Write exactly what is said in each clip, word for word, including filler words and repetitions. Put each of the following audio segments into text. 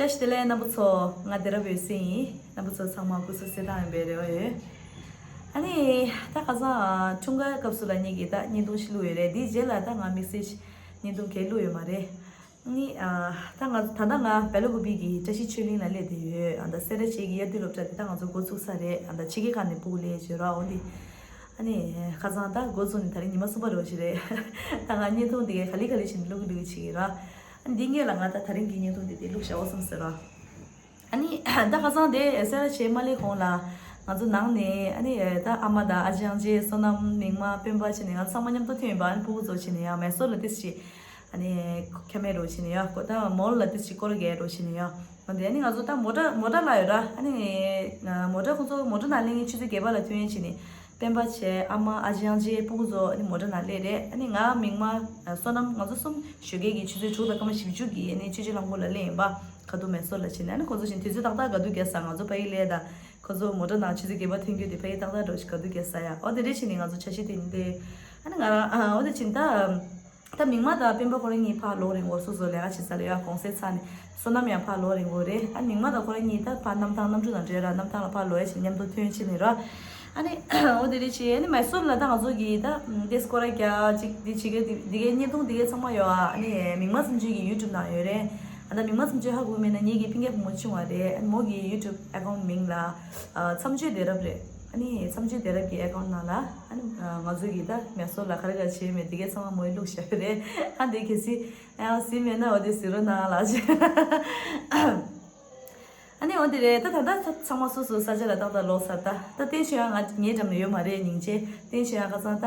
བཀྲ་ཤིས་བདེ་ལེགས་རྣམ་པ་ཚོ། ང་བདེ་རབ་འོད་ཟེར་ཡིན། རྣམ་པ་ཚོ་ཚང་མ་སྐུ་གཟུགས་གསལ་ཐང་ཡིན་པའི་རེ་བ་ཡོད། ཨ་ནི་ད་ཁ་སང་འཁྲུངས་སྐར་སྐབས་སུ་ལ་ངེད་ཀྱིས་ད་བརྙན་ཐུང་ཞིག་བླུགས་ཡོད་རེད། དེའི་རྗེས་ལ་ད་ང་དམིགས་བསལ་བརྙན་ཐུང་གས་བླུགས་ཡོད་མ་རེད། ཨ་ནི་ད་ང་ད་ལྟ་ང་བལ་ལུ་གུ་པི་གི་བཀྲ་ཤིས་ཆོས་གླིང་ལ་སླེབས་བསྡད་ཡོད། ཨ་ད་སེ་ར་བྱེས་ཀྱི་དབྱར་དུས་སློབ་གྲྭ་དེ་ད་ང་ཚོ་འགོ་ཚུགས་ས་རེད། ཨ་ད་ཕྱི་རྒྱལ་ཁག་ནས་སྤུ་གུ་སླེབས་བྱས་ར། འོ་འདི་ཨ་ནི་ཁ་སང་ད་འགོ་བཙུགས་ནས་ད་རིང་ཉི་མ་གསུམ་པ་རེད་བ་ཞིག་རེད། ད་ང་བརྙན་ཐུང་དེ་གས་ག་ལེ་ག་ལེ་བྱས་ནས་བླུག་གི་བླུག་གི་བྱེད་ཀྱི་ར། འདི་སྔོན་ལ་ང་ད་ད་རིང་གི་བརྙན་ཐུང་འདི་དེ་བླུགས་བཞག་འོ་བསམ་ཟེར་ར། ཨ་ནི་ད་ཁ་སང་དེ་སེ་ར་བྱེས་མ་སླེབས་གོང་ལ་ང་ཚོ་ནང་ནས་ཨ་ནི་ད་ཨ་མ་དང་ཨ་ཅག་ཨང་ཅེ་བསོད་ནམས་མིག་དམར་སྤེན་པ་བྱས་ནས་ང་ཚང་མ་མཉམ་དུ་ཐོན་ཡིན་པ། ཨ་ནི་སྤུ་གུ་ཚོ་བྱས་ནས་ཡང་མེ་སོར་ལ་ཏིས་ཅིག་ཨ་ནི་ཁ་མེད་རོ་བྱས་ནས་ཡང་ཁོ་ད་མོལ་ལ་ཏིས་ཅིག་སྐོར་རྒྱག་རོ་བྱས་ནས་ཡང་འོ་དེ་ཨ་ནི་ང་ཚོ་ད་མོ་ཊ་མོ་ཊ་ལ་ཡོད་ར། ཨ་ནི་མོ་ཊ་ཁོ་ཚོ་མོ་ཊ་ནང་སླེབས་ངེས་ཆུ་ཚོད་བརྒྱད་པ་ལ་ཐོན་ཡས་བྱས་ནས། སྤེན་པ་བྱས་ཨ་མ་ཨ་ཅག་ཨང་ཅེ་སྤུ་གུ་ཚོ་ཨ་ནི་མོ་ཊ་ནང་སླེབས་རེད། ཨ་ནི་ང་མིག་དམར་བསོད་ནམས་ང་ཚོ་གསུམ་ཞོགས་ཀས་ཀྱི་ཆུ་ཚོད་དྲུག་དང་སྐར་མ་བཞི་བཅུ་གི་ཨ་ནི་ཆུ་བཞི་གླང་པོ་ལ་སླེབས་ཡིན་པ། ཁ་ཐུག་མེ་སོར་ལ་ཕྱིན་ནས་ཨ་ནི་ཁོ་ཚོ་བཞིན་དུས་ཚོད་ཏག་ཏག་ག་དུས་བརྒྱབ་ས། ང་ཚོ་ཕ་ཡི་སླེབས་དང་ཁོ་ཚོ་མོ་ཊ་ནང་ཆུ་ཚོད་བརྒྱད་པ་ཐོན་རྒྱུ་དེ་ཕ་ཡི་ཏག་ཏག་འགྲོ་ཞིག་ག་དུས་བརྒྱབ་ས་ཡ། འོ་དེ་འདྲ་བྱས་ནས་ང་ཚོ་འཆར་གཞི་དེ་ཡིན་ཏེ། ཨ་ནི་ང་རང་ཨ་འོ་དེ་བྱས་ནས་ད། ད་མིག་དམར་དང་སྤེན་པ་ཁོ་རང་གཉིས་ཕར་ལོག་རན་གོ། སོ་སོ་ལས་ཀ་བྱེད་ས་ལ་ཡ་གུང་སེང་ཚར་ནས། བསོད་ནམས་ཡང་ཕར་ལོག་རན་གོ་རེད། ཨ་མིག་དམར་དང་ཁོ་རང་གཉིས་ད་ཕར་གནམ་ཐང་གནམ་གྲུ་དང་འབྲེལ་ར། གནམ་ཐང་ལ་ཕར་ལོག་ཡ་ཞིག་མཉམ་དུ་ཐོན་ཕྱིན་ནས་ར། ཨ་ནི་འོ་དེ་རེད་བྱས། ཨ་ནི་མེ་སོར་ལ་ད་ང་ཚོ་གིས་ད་དེ་སྐོར་ར་རྒྱག་ཅིག་དེ་བྱེད་གི་དེ་གའི་བརྙན་ཐུང་དེ་གའི་ཚང་མ་ཡོད་ཨ། ཨ་ནི་མིག་དམར་བསམ་སྤྱོད་ཀྱི་ཡུ་ཊུབ་ནང་ཡོད་རེད། ཨ་ད་མིག་དམར་བསམ་སྤྱོད་ཧ་གོ་མེད་ན་ངེད་ཀྱི་སྤུན་ཀྱག་བུ་མོ་ཆུང་བ་རེད། ཨ་ནི་མོ་གི་ཡུ་ཊུབ་ཨེ་ཀའུན་ཊི་མིང་ལ་མཚམས་གཅོད་བདེ་རབ་རེད། ཨ་ནི་མཚམས་གཅོད་བདེ་རབ་ཀྱི་ཨེ་ཀའུན་ཊི་ནང་ལ། ཨ་ནི་ང་ཚོ་གིས་ད་མེ་སོར་ལ་ག་རེ་ག་རེ་བྱས་མེད་དེ་གའི་ཚང་མ་མོས་བླུགས་བཞག་ཡོད་རེད། ཨ་འདི་གལ་སྲིད་ཡང་གཟིགས་མེད་ན་འོ་དེ་གཟིགས་རོགས་གནང་ལགས། ཨ་ནི་འོ་དེ་རེད། ད་ད་ད་ཚང་མ་སོ་སོའི་ས་ཆ་ལ་ཏག་ཏག་ལོག་ཚར། ད་ད་བསྟན་ཆོས་ཡང་ང་ངའི་འགྲམ་ལ་ཡོད་མ་རེད། སྙིང་རྗེ། བསྟན་ཆོས་ཡང་ཁ་སང་ད་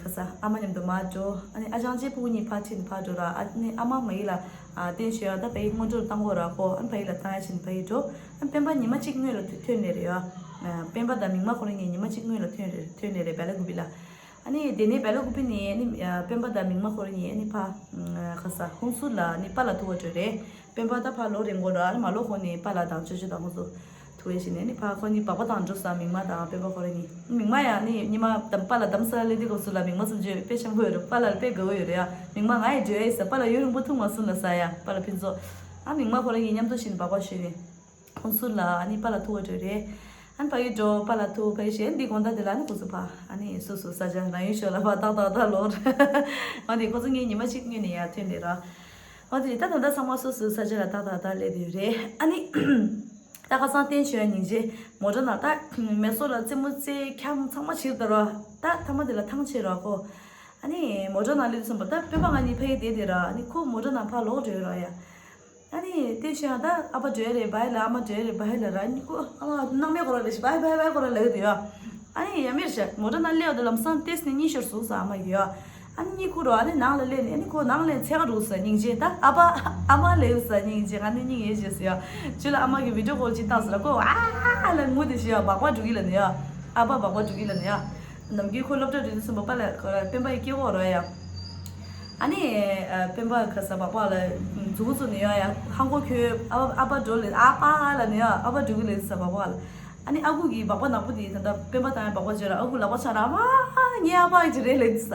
ཁ་ས་ཨ་མ་མཉམ་དུ་མར་འགྲོ། ཨ་ནི་ཨ་ཅག་ཨང་ཅེ་སྤུ་གུ་གཉིས་ཕར་ཁྲིད་ནས་ཕར་འགྲོ་ར། ཨ་ནི་ཨ་མ་མ་ཡིན་ལ། ཨ་བསྟན་ཆོས་ཡང་ད་ཕ་ཡི་སྔོན་འགྲོ་ལ་བཏང་གོ་ར་ཁོ། ཨ་ནི་ཕ་ཡི་ལ་བཏང་ཡ་ཕྱིན་ཕ་ཡི་འགྲོ། ཨ་ནི་སྤེན་པ་ཉི་མ་གཅིག་སྔོན་ལ་ཐོན་ནས་རེད་ཡ། སྤེན་པ་དང་མིག་དམར་ཁོ་རང་གཉིས་ཉི་མ་གཅིག་སྔོན་ལ་ཐོན་རེད། ཐོན་ནས་རེད་བལ་ལ་ཀུ་པི་ལ། ཨ་ནི་དེ་ནས་བལ་ལ་ཀུ་པི་ནས་ཨ་ནི་སྤེན་པ་དང་མིག་དམར་ཁོ་རང་གཉིས་ཨ་ནི་ཕ་ཁ་ས་ཧུན་སུར་ལ་ཨ་ནི་པཱ་ལགས་ཐུག་པར་འགྲོ་རེད། སྤེན་པ་ད་ཕར་ལོག་རན་གོ་ར། ཨ་ནི་མ་ལོག་གོང་ནས་པཱ་ལགས་དང་ཅོ་ཅོ་དང་ཁོ་ཚོ་ཐུག་ཡས་བྱས་ནས་ཨ་ནི་ཕར་ཁོ་གཉིས་སྦག་སྦག་བཏང་འགྲོ་ས། མིག་དམར་དང་སྤེན་པ་ཁོ་རང་གཉིས། མིག་དམར་ཡང་ཨ་ནི་ཉི་མ་དང་པཱ་ལགས་འདམ་ས་ལ་སླེབས་དུས་སྐབས་སུ་ལ་མིག་དམར་བསམ་སྤྱོད་དཔེ་འཆམ་པོ་ཡོད་རེད། པཱ་ལགས་ལ་དཔེ་དགའ་བོ་ཡོད་རེད་ཡ། མིག་དམར་ང་ཡི་འགྲོ་ཡ་ཡིན་ཟེར། པཱ་ལགས་ཡུན་རིང་པོ་ཐུག་མ་སོང་ལ་ཟེར་ཡ། པཱ་ལགས་ཕུན་ཚོགས། ཨ་མིག་དམར་ཁོ་རང་གཉིས་མཉམ་དུ་ཕྱིན་སྦག་སྦག་བྱས་ནས། ཧུན་སུར་ལ་ཨ་ནི་པཱ་ལགས་ཐུག་པར་འགྲོ་རེད། ཨ་ནི་ཕ་གི་འགྲོ་པཱ་ལགས་ཐུག་ཕ་གི་བྱས། འདི་དགོང་དག་དེ་ལ་ཨ་ནི་ཁོ་ཚོ་ཕ་ཨ་ནི་སོ་སོ་ས་ཆ་རང་ཡུལ་ཤོད་ལ་ཕར་ཏག་ཏག་ཏག་ལོག་རེད། འོ་དེ་ཁོ་ཚོ་ངའི་ཉི་མ་གཅིག་སྔོན་ནས་ཡར་ཐོན་ནས་ར། འོ་དེ་ད་ད་ལྟ་ཚང་མ་སོ་སོའི་ས་ཆ་ལ་ཏག་ཏག་ཏག་སླེབས་བསྡད་ཡོད་རེད། ཨ་ནི་ད་ཁ་སང་བསྟན་ཆོས་ཡང་སྙིང་རྗེ། མོ་ཊ་ནང་ད་མེ་སོར་ལ་རྩེད་མོ་རྩེ་འཁྱམ་ཚང་མ་བྱེད་དོ་ར། ད་མཐའ་མ་དེ་ལ་ཐང་ཆད་ར་ཁོ། ཨ་ནི་མོ་ཊ་ནང་སླེབས་དུས་ཙམ་པ་ད་སྤེན་པ་ང་གཉིས་ཕ་གི་བསྡད་དེ་ར། ཨ་ནི་ཁོ་མོ་ཊ་ནང་ཕར་ལོག་འགྲོ་ཡོད་ར་ཡ། ཨ་ནི་དེ་བཞིན་ད་ཨ་ཕ་འགྲོ་ཡ་རེད་བའི་ལ། ཨ་མ་འགྲོ་ཡ་རེད་བའི་ལ་ར། ཨ་ནི་ཁོ་ཨ་མ་སྣང་མེད་ཁོ་ར་རེད་ཤི་བའི་བའི་བའི་ཁོ་ར་ལབ་ཡོད་དེ་ཡོད། ཨ་ནི་ཡ་མེད་ཤ་མོ་ཊ་ནང་སླེབས་དུས་ལམ་སང་ཏེས་ནས་གཉིད་ཤོར་སོང་ཟེར་ཨ་མ་གིས་ཡོད། ཨ་ནི་གཉིད་ཁུག་རོགས། ཨ་ནི་ནང་ལ་སླེབས་ནས་ཨ་ནི་ཁོ་ནང་ལ་འཚོལ་ག་འགྲོ་ཟེར་སྙིང་རྗེ། ད་ཨ་ཕ་ཨ་མ་ལབ་ཟེར་སྙིང་རྗེ། ཨ་ནི་སྙིང་ཡེ་ཤེས་ཟེར་ཡ། ཅུ་ལ་ཨ་མ་གིས་བི་ཌི་ཡོ་ཀོལ་ཅིག་བཏང་ཟེར་ལ་ཁོ་ཨ་ལ་ངུ་དེ་ཤི་ཡ་སྦག་སྦག་འགྲོ་གི་ལ་ནི་ཡ། ཨ་ཕ་སྦག་སྦག་འགྲོ་གི་ལ་ནི་ཡ། ནམ་རྒྱུན་ཁོ་སློབ་གྲྭ་འགྲོ་དུས་ཙམ་པ་པཱ་ལགས་ཁོ་ར་སྤེན་པ་ཡི་སྐད་འོག་ར་ཡ། ཨ་ནི་ཨ་སྤེན་པ་ཁ་ས་སྦག་སྦག་ལ་མཛུ་གུ་བཙུགས་ནས་ཡོང་ཡ། ཧང་གོ་ཁྱོད་ཨ་ཕ་ཨ་ཕ་འགྲོ་ལེ་ཨ་ཕ་ལ་ནི་ཡ། ཨ་ཕ་འགྲོ་གི་ལེ་ས་སྦག་སྦག་ལ། ཨ་ནི་ཨ་ཁུ་གིས་སྦག་སྦག་ནག་པོ་དེ་ད་ལྟ་སྤེན་པ་བཏང་ཡ་སྦག་སྦག་བྱས་ར། ཨ་ཁུ་ལག་པ་འཆང་ར། ཨ་མ་ངའི་ཨ་ཕ་ཡི་ཅི་རེད་ལེ་ས།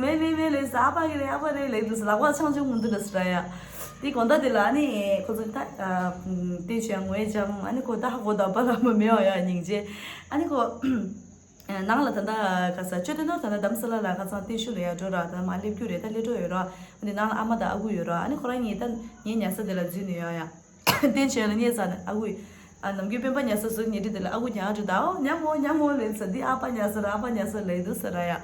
མེ་མེ་མེ་ལེ་ས། ཨ་ཕ་གི་རེད། ཨ་ཕ་རེད་ལེ་ས། ལག་པ་འཆང་ཆོག་མི་འདུག་ལེ་ས་ར་ཡ། དེ་དགོང་དག་དེ་ལ་ཨ་ནི་ཁོ་ཚོ་ད་ཨ་བསྟན་ཆོས་ཡང་ངུ་ཡ་འཇམ། ཨ་ནི་ཁོ་ད་ཧ་གོ་ད་པཱ་ལགས་མ་མེད་བ་ཡ་སྙིང་རྗེ། ཨ་ནི་ཁོ། ནང་ལ་ད་ལྟ་ག་ས་ཅོ་ཏེ་ནོར་ད་ལྟ་འདམ་ས་ལ་ལ་ཁ་སང་བསྟན་ཆོས་ལ་ཡར་འགྲོ་ར། ད་མ་སླེབས་རྒྱུ་རེད། ད་སླེབས་འགྲོ་ཡོད་ར། འོ་དེ་ནང་ལ་ཨ་མ་དང་ཨ་ཁུ་ཡོད་ར། ཨ་ནི་ཁོ་རང་གཉིས་ད་ངའི་ཉལ་ས་དེ་ལ་འཛུལ་ནས་ཡོང་ཡ། བསྟན་ཆོས་ལ་ཉལ་ས་ནས་ཨ་ཁུ། ཨ་ནམ་རྒྱུན་སྤེན་པ་ཉལ་ས་ཟུར་ཉལ་ཁྲི་དེ་ལ་ཨ་ཁུ་ཉལ་འགྲོ། ད་ཨོ་ཉལ་མོ་ཉལ་མོ་ལབ་ས། འདི་ཨ་ཕ་ཉལ་ས་ར། ཨ་ཕ་ཉལ་ས་ལབ་འདུག་ས་ར་ཡ། ཨ་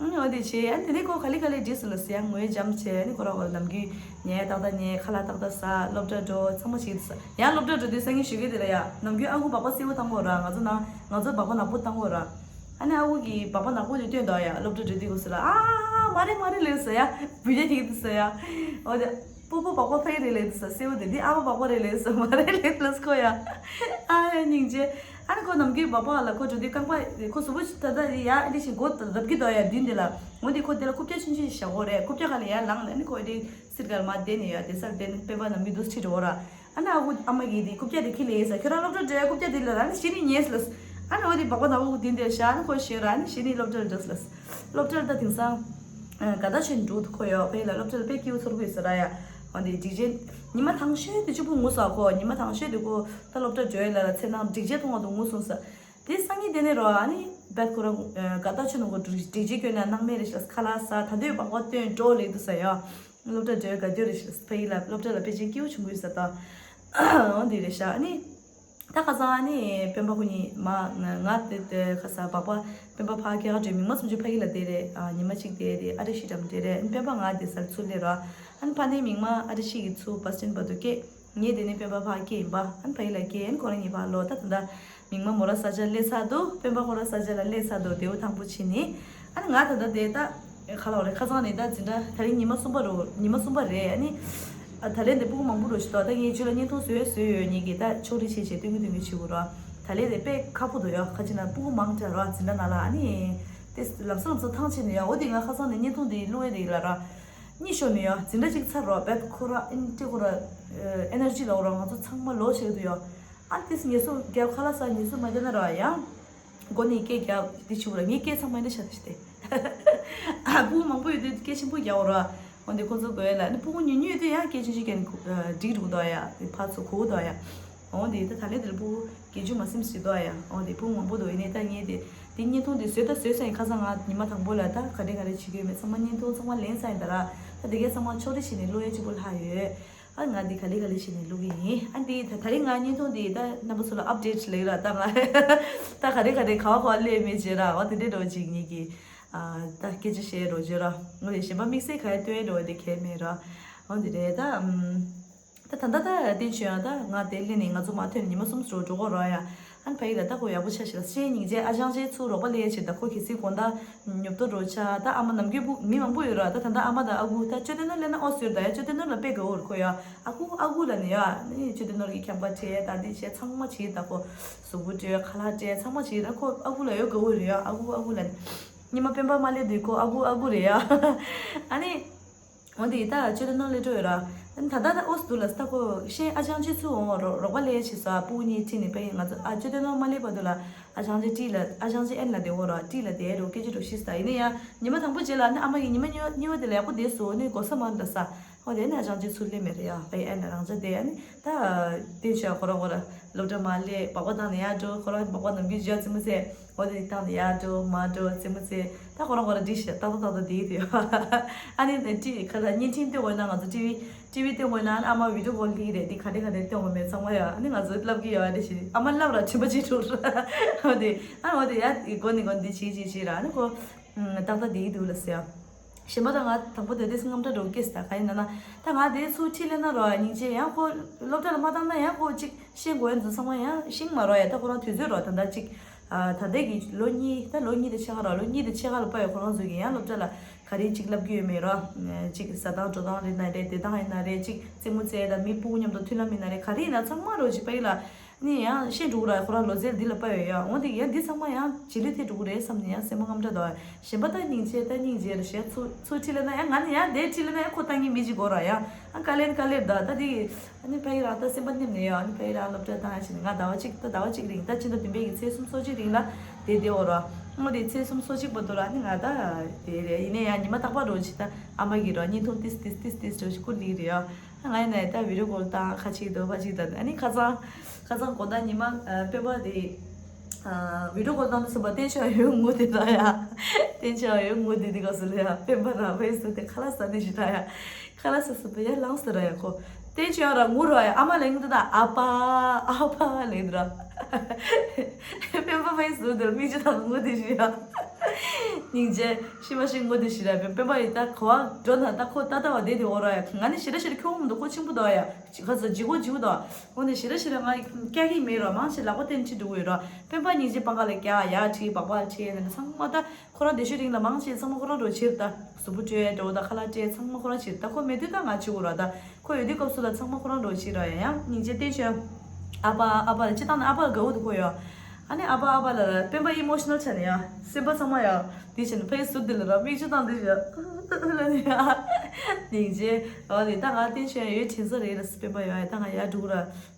ནི་འོ་དེ་བྱས། ཨ་ནི་དེ་ནས་ཁོ་ག་ལེ་ག་ལེ་བྲིས་སུ་ལ་སི་ཡང་ངོས་འཇམ་བྱས། ཨ་ནི་ཁོ་ར་ཁོ་ལ་ནམ་རྒྱུན་ཉལ་ཏག་ཏག་ཉལ། ཁ་ལག་ཏག་ཏག་ཟ། སློབ་གྲྭ་འགྲོ། ཚང་མ་བྱེད་དུ་ས། ཡང་སློབ་གྲྭ་འགྲོ་དུས་སང་ཉིན་ཞོགས་ཀས་དེ་ལ་ཡ་ནམ་རྒྱུན་ཨ་ཁུ་སྦག་སྦག་གསལ་པོ་བཏང་གོ་ར། ང་ཚོ་ནང་ང་ཚོ་སྦག་སྦག་ནག་པོ་བཏང་གོ་ར། ཨ་ནི་ཨ་ཁུ་གིས་སྦག་སྦག་ནག་པོ་དེ་སྟོན་དོ་ཡ། སློབ་གྲྭ་འགྲོ་དུས་སྐབས་སུ་ལ་ཨ་མ་རེད་མ་རེད་ལབ་ས་ཡ། བུ་ཡ་ཐིག་དུ་ས་ཡ། འོ་དེ་སྤོ་བོ་སྦག་སྦག་ཕ་ཡི་རེད་ལབ་དུ་ས། གསལ་པོ་དེ་འདི་ཨ་ཕ་སྦག་སྦག་རེད་ལབ་ས། མ་རེད་ལབ་ལབ་ཁོ་ཡ། ཨ་ཡ་སྙིང་རྗེ། ཨ་ནི་ཁོ་ནམ་རྒྱུན་སྦག་སྦག་ལ་ཁོ་འགྲོ་དུས་རྐང་པ་ཁོ་གཟུགས་པོ་ད་ལྟ་ཡ་ཨ་ནི་ཞིག་མགོ་རབ་ཀྱི་དོ་ཡ་མདུན་དེ་ལ། འོ་དེ་ཁོ་དེ་ལ་རྐུབ་བཀྱག་ཆུང་ཆུང་ཞིག་བཞག་གོ་རེད། རྐུབ་བཀྱག་ག་ལ་ཡར་ལངས་ནས་ཨ་ནི་ཁོ་དེ་སིར་གར་མ་བསྡད་ནས་ཡ་དེ་སར་བསྡད་ནས་སྤེན་པ་ནམ་རྒྱུན་འདུག་ཁྲིད་འགྲོ་གོ་ར། ཨ་ནི་ཨ་ཁུ་ཨ་མ་གིས་དེ་རྐུབ་བཀྱག་དེ་ཁྱེར་ལབ་ས། ཁྱོད་རང་སློབ་གྲྭ་འགྲོ་ཡ་རྐུབ་བཀྱག་དེ་ལ་ར། ཨ་ནི་གཞི་ནས་ཉལ་ལབ་ས། ཨ་ནི་འོ་དེ་སྦག་སྦག་ནག་པོ་མདུན་དེར་བཞག་ཨ་ནི་ཁོ་ཞོན་ར། ཨ་ནི་གཞི་ནས་སློབ་གྲྭར་འགྲོ་ལབ་ས། སློབ་གྲྭར་ད་དེང་སང་ག་ད་ཆེན་འགྲོ་འདུག་ཁོ་ཡོད། ཕ་ཡི་ལ་སློབ་གྲྭར་དཔེ་སྐྱིད་པོ་ཚོར་གི་ཡོད་ས་ར་ཡ། འོ་དེ་སྒྲིག་ཆས་ཉི་མ་དང་ཤོས་དེ་གཅིག་པུ་ངུ་སོང་ཁོ། ཉི་མ་དང་ཤོས་དེ་ཁོ་ད་སློབ་གྲྭ་འགྲོ་ཡ་ལ་ལ་ཚེ་ནང་སྒྲིག་ཆས་མཐོང་བ་དུ་ངུ་སོང་ས། དེ་སང་ཉིན་དེ་ནས་རོ། ཨ་ནི་བད་ཁོ་རང་དགའ་ཐག་ཆོད་ནོ་ཁོ་སྒྲིག་ཆས་གྱོན་ན་སྣང་མེད་རེ་ཤག་ཁ་ལག་ཟ། ད་དུས་པགས་པ་བཏོན་འགྲོ་ལེགས་འདུག་ས་ཡ། སློབ་གྲྭ་འགྲོ་དགའ་སྐྱོ་རེ་ཤག་ཕ་ཡུལ་ལ་སློབ་གྲྭ་ལ་ཕལ་ཆེར་སྐྱིད་པོ་བྱུང་གི་ས་ད། འོ་དེ་རེ་ཤག་ཨ་ནི། ད་ཁ་སང་ཨ་ནི་སྤེན་པ་ཁོ་གཉིས་མ་ང་ང་དེ་དེ་ཁ་སང་པགས་པ་སྤེན་པ་ཕ་སྐྱེས་སྐར་བྲོས་མིག་མ་སུམ་ཅུ་ཕ་གི་ལ་བསྡད་རེད། ཨ་ཉི་མ་གཅིག་བསྡད་རེད། ཨ་ནི་སྤེན་པ་ང་དེ་སར་ཚུར་སླེབས་ར། ཨ་ནི་ཕ་ནས་མིག་མ་ཨ་ཏི་ཤི་གི་ཚུར་བ་སི་ཊན་བར་དུ་སྐྱེས། ངས་དེ་ནས་སྤེན་པ་ཕ་སྐྱེས་ཡིན་པ། ཨ་ནི་ཕ་གི་ལ་སྐྱེས། ཨ་ནི་ཁོ་རང་གཉིས་ཕ་ལོ་ད་ད་ལྟ་མིག་མ་མོ་ར་ས་ཆ་སླེབས་ཚར་འདུག་སྤེན་པ་ཁོ་ར་ས་ཆ་ལ་སླེབས་ཚར་འདུག་དེའུ་ཐང་པོ་ཕྱིན་ནི། ཨ་ནི་ང་ད་ལྟ་དེ་ད། ཁ་ལོ་རེ་ཁ་སང་ནས་ད་འཛིན་གྲྭ་ད་རིང་ཉི་མ་གསུམ་པ་རུ་ཉི་མ་གསུམ་པ་རེད། ཨ་ནི་ཨ་ད་ལན་དེ་སྤུ་གུ་མང་པོ་རུ་ཞིག་ཏོ། ད་ངས་ཁྱོད་ལ་བརྙན་ཐུང་བཟོས་བཟོས་ཡོད། ངེད་ཀྱིས་ད་ཕྱོགས་སྒྲིག་བྱས་བྱས་སྟོན་གི་སྟོན་གི་བྱེད་དགོས་ར། ད་ལན་དེ་དཔེ་ཁག་པོ་འདུག་ཡ། ཁ་ཅིག་ན་སྤུ་གུ་མང་དྲགས་ར་འཛིན་གྲྭ་ནང་ལ། ཨ་ནི་དེ་ལམ་སང་ལམ་སང་ཐང་ཆད་ནས་ཡ། འོ་དེ་ང་ཁ་སང་ནས་བརྙན་ཐུང་དེ་བླུག་ཡས་དེ་ལ་ར་གཉིད་ཤོར་ནས་ཡ། འཛིན་གྲྭ་གཅིག་ཚར་རོགས་བད་ཁོ་ར་ཨིན་ཏི་ཁོ་ར་ཨེ་ནར་ཇི་ལ་འོ་ར་ང་ཚོ་ཚང་མ་ལོ་ཆེ་གི་འདུག་ཡ། ཨ་དེ་ངལ་གསོ་རྒྱབ་ཁ་ལག་ཟ་ངལ་གསོ་མ་རྒྱབ་ན་ར་ཡང་། མགོ་ནས་སྐད་རྒྱབ་དེ་ཆུ་བུ་ར་ངའི་སྐད་ཚང་མ་འདི་ཤ་སྟེ་སྟེ། ཨ་སྤུ་གུ་མང་པོ་ཡོད་དུས་སྐད་ཆེན་པོ་རྒྱག་འོ་ར། འོ་འདི་ཁོ་ཚོ་དགོས་ལ་ནི་སྤུ་གུ་ཉུང་ཉུང་ཡོད་དུས་ཡང་སྐད་ཆུང་ཆུང་རྒྱག་ནི་འགྲིག་འགྲོ་གི་འདུག་ཡ། དེ་ཕར་ཚུར་གོ་གི་འདུག་ཡ། འོ་འདི་ད་ད་ལན་དེར་སྤུ་གུ་སྐད་ཆུང་མ་སེམས་སྲིད་འདུག་ཡ། འོ་འདི་སྤུ་གུ་མང་པོ་འདུག་ཡིན་ནའི་ད་ངས་དེ་དེ་བརྙན་ཐུང་དེ་བཟོས་ད་བཟོས་ས་ཡིན། ཁ་སང་ང་ཉི་མ་དང་པོ་ལ་ད་ག་འདྲས་ག་འདྲས་བྱེད་ཀྱི་ཡོད་མེད་ཚང་མ་བརྙན་ཐུང་ཚང་མ་ལེན་ས་ཡིན་ད་ར། ད་དེ་གས་ཚང་མ་ཕྱོགས་སྒྲིག་བྱས་ནས་བླུག་ཡ་གཅིག་པོ་ལྷག་ཡོད། ཨ་ང་འདི་ག་ལེ་ག་ལེ་བྱས་ནས་བླུག་གི་ཡིན། ཨ་འདི་ད་ད་རིང་ང་བརྙན་ཐུང་འདི་ད་རྣམ་པ་ཚོ་ལ་ཨབ་ཌེཊ་ལེགས་ར། ད་ང་ད་ག་རེ་ག་རེ་ག་བ་ག་བ་སླེབས་མེད་བྱས་ར། འོ་དེ་འདྲའི་འགྲོ་ཅིག་ངེད་ཀྱི་ཨ་ད་སྐད་ཆ་བཤད་འགྲོ་བྱས་ར། འོ་དེ་གཞན་པ་དམིགས་བསལ་ག་ཡ་སྟོན་འགྲོ་བ་དེ་གལ་མེད་ར། འོ་འདི་རེད་ད། ཨམ་ད་ད་ད་ད་བསྟན་ཆོས་ཡང་ད་ང་དེ་སླེབས་ནས་ང་ཚོ་མ་ཐོན་ཉི་མ་གསུམ་ཙམ་འགྲོ་གོ་ར་ཡ། ཨ་ནི་ཕ་ཡི་ལ་ད་ཁོ་ཡག་པོ་ཆ་ཞིག་ལ་སེམས་སྙིང་རྗེ། ཨ་ཅང་ཅེ་ཚུར་རོགས་པ་ལས་བྱེད་ད་ཁོ་གལ་སྲིད་དགོང་དག་ཉོབ་ཏོ་འགྲོ་ཆ་ད་ཨ་མ་ནམ་རྒྱུན་སྤུ་མི་མང་པོ་ཡོད་ར། ད་ད་ད་ཨ་མ་དང་ཨ་ཁུ་ད་ཅོ་ཏེ་ནོར་སླེབས་ན་ཨོ་ཟེར་ད་ཡ། ཅོ་ཏེ་ནོར་ལ་དཔེ་དགའ་བོ་རེད་ཁོ་ཡ། ཨ་ཁུ་ཨ་ཁུ་ལ་ནི་ཡ་ནི་ཅོ་ཏེ་ནོར་གྱི་ཁྱམ་པ་སྤྲད་ད་འདི་བྱས་ཚང་མ་བྱེད་ད་ཁོ་གཟུགས་པོ་སྤྲད་ཁ་ལག་སྤྲད་ཚང་མ་བྱེད་ད་ཁོ་ཨ་ཁུ་ལ་ཡོད་དགའ་བོ་རེད་ཡ། ཨ་ཁུ་ཨ་ཁུ་ལ་ནི་ཉི་མ་སྤེན་པ་མ་སླེབས་དུས་ཁོ་ཨ་ཁུ་ཨ་ཁུ་རེད་ཡ། ཨ་ནི། འོ་དེ་ད་ཅོ་ཏེ་ནོར་སླེབས་འགྲོ་ཡོད་ར། ད་ད་ད་ཨོ་སི་འདུག་ལ་ས་ཁོ་ཤེས་ཨ་ཅང་ཅེ་ཚུར་འོང་རོགས་རོགས་པ་ལས་བྱེད་ས་སྤུ་གུ་གཉིས་ཁྲིད་ནས་པའི་ང་ཚོ་ཨ་ཅོ་ཏེ་ནོར་མ་སླེབས་བར་དུ་ལ་ཨ་ཅང་ཅེ་ཏི་ལ་ཨ་ཅང་ཅེ་ཨེན་ལ་བསྡད་འོ་ར། ཏི་ལ་བསྡད་རོགས་སྐད་ཆ་འགྲོ་ཤི་ས་ཡིན་ན་ཡང་ཉི་མ་དང་པོ་རྗེས་ལ་ནི་ཨ་མ་གིས་ཉི་མ་གཉིས་པ་དེ་ལ་ཡག་པོ་བསྡད་སོང་ནི་གོ་ས་མ་འདྲ་ས། འོ་དེ་ནི་ཨ་ཅང་ཅེ་ཚུར་སླེབས་མེད་རེད་ཡ། པའི་ཨེན་ལ་རང་ཅག་བསྡད་ཨ་ནི་ད་དེ་ཆོས་ཁོ་རང་ཁོ་ར་སློབ་གྲྭ་མ་སླེབས་སྦག་སྦག་བཏང་ནས་ཡར་འགྲོ། ཁོ་རང་སྦག་སྦག་ནམ་རྒྱུན་བརྗོད་རྩེད་མོ་རྩེ། འོ་དེ་བཏང་ནས་ཡར་འགྲོ་མར་འགྲོ་རྩེད་མོ་རྩེ། ད་ཁོ་རང་ཁོ་རང་འགྲིག་ཤག་ཏག་ཏག་ཏག་ཏག་བསྡད་ཡོད། ཨ་ནི་ནས་ཊི་ཁ་ལ་བརྙན་འཕྲིན་སྟོན་དགོས་ན་ང་ཚོ་ཊི་ཝི་ཊི་ཝི་སྟོན་དགོས་ན་ཨ་ནི་ཨ་མ་བི་ཌི་ཡོ་ཀོལ་སླེབས་རེད། འདི་ག་འདྲ་ག་འདྲ་སྟོན་དགོས་མེད་ཚང་མ་ཡ། ཨ་ནི་ང་ཚོ་ལབ་ཀྱི་ཡོད། ཨ་འདྲ་ཞིག་ཨ་མ་ལབ་ར་དྲན་པ་བརྗེད་འགྲོ་ར། འོ་དེ་ཨ་འོ་དེ་ཡ་མགོ་ནས་མགོ་འདི་བྱེད་བྱེད་བྱེད་ར། ཨ་ནི་ཁོ་ཏག་ཏག་བསྡད་ཀྱི་འདུག་ལ་ཟེར་ཡ། གཞན་པ་ད་ང་དང་པོ་དེ་དུས་སུ་དངངས་སྐྲག་འགྲོ་སྐྱེས་ད་ག་ཡིན་ན་ན། ད་ང་དེ་ཚུར་ཁྲིད་ལེ་ན་རོ་སྙིང་རྗེ་ཡང་ཁོ་སློབ་གྲྭ་ལ་མ་བཏང་ན་ཡང་ཁོ་ཅིག་ཤེས་དགོས་ཡ་འཛུལ་ཚང་མ་ཡང་ཤེས་མ་རོ་ཡ། ད་ཁོ་རང་དུས་ཚོད་རོ་ད་ད་ཅིག་ཨ་ད་ལྟའི་གི་ལོ་གཉིས་ད་ལོ་གཉིས་དེ་ཕྱེད་ཀ་རོ་ལོ་གཉིས་དེ་ཕྱེད་ཀ་ལ་ཕ་ཡོད་ཁོ་རང་ཚོ་གི་ཡང་སློབ་གྲྭ་ལ་ག་རེ་ཅིག་ལབ་གི་ཡོད་མེད་རོ། ཅིག་ཟ་སྟངས་འགྲོ་སྟངས་རེད་ན་རེད་བསྡད་སྟངས་ཡིན་ན་རེད་ཅིག་རྩེད་མོ་རྩེ་ད་མི་སྤུ་གུ་མཉམ་དུ་མཐུན་ལམ་ཡིན་ན་རེད་ག་རེ་ཡིན་ན་ཚང་མ་རོ་ཅིག་ཕ་ཡི་ལ། ནི་ཡང་ཤེས་འགྲོ་གི་ར་ཁོ་རང་ལོ་ཚད་འདི་ལ་དཔའ་ཡོད་ཡ། འོ་འདི་ཡང་འདི་ཚང་མ་ཡང་བྱེད་ལས་ཐད་འགྲོ་གི་རེད་བསམ་ནས་ཡང་སེམས་པ་དངངས་སྐྲག་འདུག་ཡ། གཞན་པ་ད་སྙིང་རྗེ་ད་སྙིང་རྗེ་རེད་ཞེས་ཚུར་ཚུར་ཁྲིད་ལེ་ན་ཡང་ང་ནི་ཡང་དེ་ཁྲིད་ལེ་ན་ཡང་ཁོ་ལྟ་ངན་མི་གཅིག་དགོས་ར་ཡ། ཨ་དཀའ་ལས་དཀའ་ལས་ད་ད་འདི་ཨ་ནི་ཕ་ཡི་རང་ད་སེམས་པ་མནན་ནས་ཡ། ཨ་ནི་ཕ་ཡི་རང་སློབ་གྲྭ་བཏང་ཡ་ཕྱིན་ནས་ང་ཟླ་བ་གཅིག་ད་ཟླ་བ་གཅིག་རིང་ད་ཕྱི་ཟླ་བདུན་པའི་གི་ཚེས་སུམ་ཅུ་སོ་གཅིག་རིང་ལ་དེ་བསྡད་འོ་ར། འོ་དེ་ཚེས་སུམ་ཅུ་སོ་གཅིག་བར་དུ་ར་ཨ་ནི་ང་ད་དེ་རེད། ཡིན་ནའི་ཡང་ཉི་མ་རྟག་པར་འགྲོ་ཅིག་ད་ཨ་མ་གི་ར་བརྙན་ཐུང་ཏིས་ཏིས་ཏིས་ཏིས་འགྲོ་ཞིག་སྐུ་ལིག་རེད་ཡ། ང་ཡིན་ན་ད་བི་ཌི་ཡོ་ཀོལ་བཏང་ཁ་ཅིག་འདུག་ཕ་ཅིག་ད་ཨ་ནི་ཁ་སང་ཁ་སང་དགོང་དག་ཉི་མ་སྤེན་པ་དེ་བི་ཌི་ཡོ་ཀོལ་བཏང་དུས་སུ་བ་བསྟན་ཆོས་ཡོད་ངུ་དེ་ད་ཡ། བསྟན་ཆོས་ཡོད་ངུ་དེ་དེ་ག་སུ་ལ་ཡ་སྤེན་པ་ར་བས་སུ་དེ་ཁ་ལག་ཟ་ནི་ཞིག་ད་ཡ། ཁ་ལག་ཟ་སུ་བ་ཡ་ལངས་སུ་ར་ཡ་ཁོ་བསྟན་ཆོས་ར་ངུ་ར་ཡ། ཨ་མ་ལ་ངུ་དེ་ད་ཨ་ཕ་ཨ་ཕ་ལ་ངུ་དེ་ར། སྤེན་པ་བས་སུ་དེ་མིག་ཆུ་དང་ངུ་དེ་ཞིག་ཡ། སྙིང་རྗེ་ཤི་མ་ཤི་ངུ་དེ་ཞིག་ར། སྤེན་པ་ཡི་ད་ག་བ་འགྲོ་ན་ད་ཁོ་ད་ད་བ་དེ་དེ་འོ་ར་ཡ། ང་ནི་ཞི་ར་ཞི་ར་ཁྱོད་ངུ་མི་འདུག་ཁོ་ཆེན་པོ་ད་ཡ། ཁ་ས་ལྗིད་ཁོག་ལྗིད་ཁོག་དང་། འོ་ནས་ཞེ་དྲག་ཞེ་དྲག་ང་སྐྱག་གི་མེད་རོ། མང་ཆེ་ལག་པ་བརྟན་ཁྲིད་འགྲོ་གི་ཡོད་རོ། སྤེན་པ་སྙིང་རྗེ་པང་ཁ་ལ་རྒྱག་ཡར་ཁྲིད་སྦག་སྦག་ཁྲིད་ནས་ཚང་མ་ད་ཁོ་རང་དེ་ཤོད་རིང་ལ་མང་ཆེ་ཚང་མ་ཁོ་རང་འགྲོ་ཕྱིར་ད་གཟུགས་པོ་བཀྲུས་འགྲོ་ད་ཁ་ལག་སྤྲད་ཚང་མ་ཁོ་རང་ཕྱིར་ད་ཁོ་མེད་དུས་ད་ང་བྱེད་དགོས་རོ། ད་ཁོ་ཡོད་དུས་སྐབས་སུ་ལ་ཚང་མ་ཁོ་རང་འགྲོ་ཕྱིར་རོ། ཡང་ཡང་སྙིང་རྗེ་བརྟན་ཤོད། ཨ་ཕ་ཨ་ཕ་ལ་སྤྱི་བཏང་ནས་ཨ་ཕ་ལ་དགའ་བོ་འདུག་ཁོ་ཡོད། ཨ་ནི་ཨ་ཕ་ཨ་ཕ་ལ་སྤེན་པ་ཨི་མོ་ཤི་ནལ་ཆགས་ནས་ཡ་སེམས་པ་ཚང་མ་ཡ། དེ་བྱས་ནས་ཕ་ཡི་ཟུར་དེ་ལ་ར་མིག་ཆུ་བཏང་དེ་བྱས་ལ་ནི་ཡ། སྙིང་རྗེ། འོ་དེ་ད་ང་བསྟན་ཆོས་ཡོད་དྲན་ས་རེད་ལ་སྤེན་པ་ཡོད་ཡ། ད་ང་ཡར་འགྲོ་ར་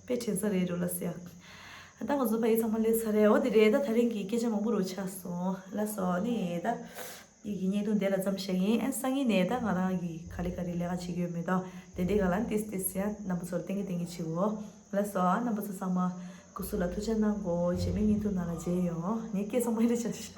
དཔེ་དྲན་ས་རེད་འགྲོ་ལ་ཟེར་ཡ། ད་ང་ཚོ་ཕ་ཡི་ཚང་མ་སླེབས་ཚར་རེད། འོ་དེ་རེད། ད་ད་རིང་གི་སྐད་ཆ་མང་པོ་རུ་ཆགས་སོང་ལ་སོ་ནི་ད། ཡིག་གི་བརྙན་ཐུང་དེ་ལ་མཚམས་བཞག་ཡིན། ཨ་སང་ཉིན་ནས་ད་ང་རང་གི་ག་རེ་ག་རེ་ལས་ཀ་བྱེད་ཀྱི་ཡོད་མེད་དང་དེ་འདྲའི་སྒང་ལ་ཏིས་ཏིས་ཡང་རྣམ་པ་ཚོར་བསྟན་གི་བསྟན་གི་བྱེད་འོ། ལགས་སོ། ཨ་རྣམ་པ་ཚོ་ཚང་མ་སྐུ་གཟུགས་ལ་ཐུགས་ཅག་གནང་གོ། རྗེས་མའི་བརྙན་ཐུང་ནང་ལ་མཇལ་ཡོང་། ངའི་སྐད་ཚང་མ་ཨེ་རེད་ཆགས་ཤག